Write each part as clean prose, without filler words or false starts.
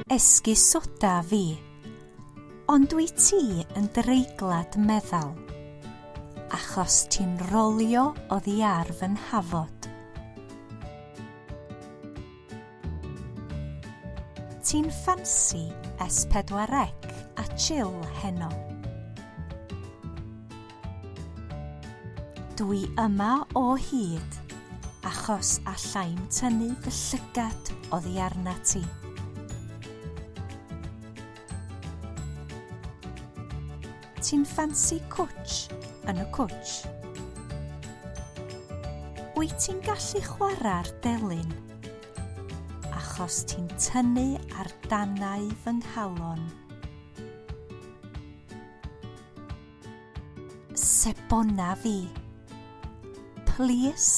Esgusoda fi, ond dwyt ti yn dreiglad meddal, achos ti'n rolio oddi ar fy nhafod. Ti'n ffansi S4C a chill heno? Dwi yma o hyd, achos allai'm tynnu fy llygad oddi arnat ti. Ti'n ffansi cwtsh yn y cwtsh? Wyt ti'n gallu chwarae'r delyn? Achos ti'n tynnu ar dannau fy nghalon. Sebona fi. Plîs?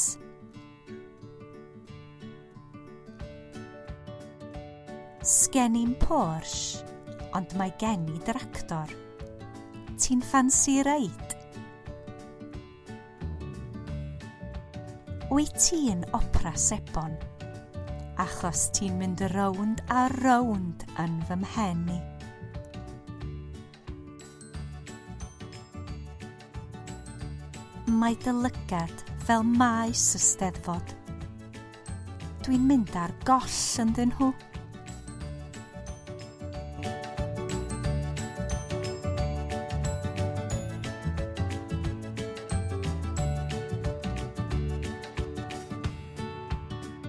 Sgen i'm Porsche, ond mae gen i dractor. Ti'n ffansi reid? Wyt ti'n opera sebon? Achos ti'n mynd rownd a rownd yn fy mhen i. Mae dy lygad fel maes y Steddfod. Dwi'n mynd ar goll ynddyn nhw.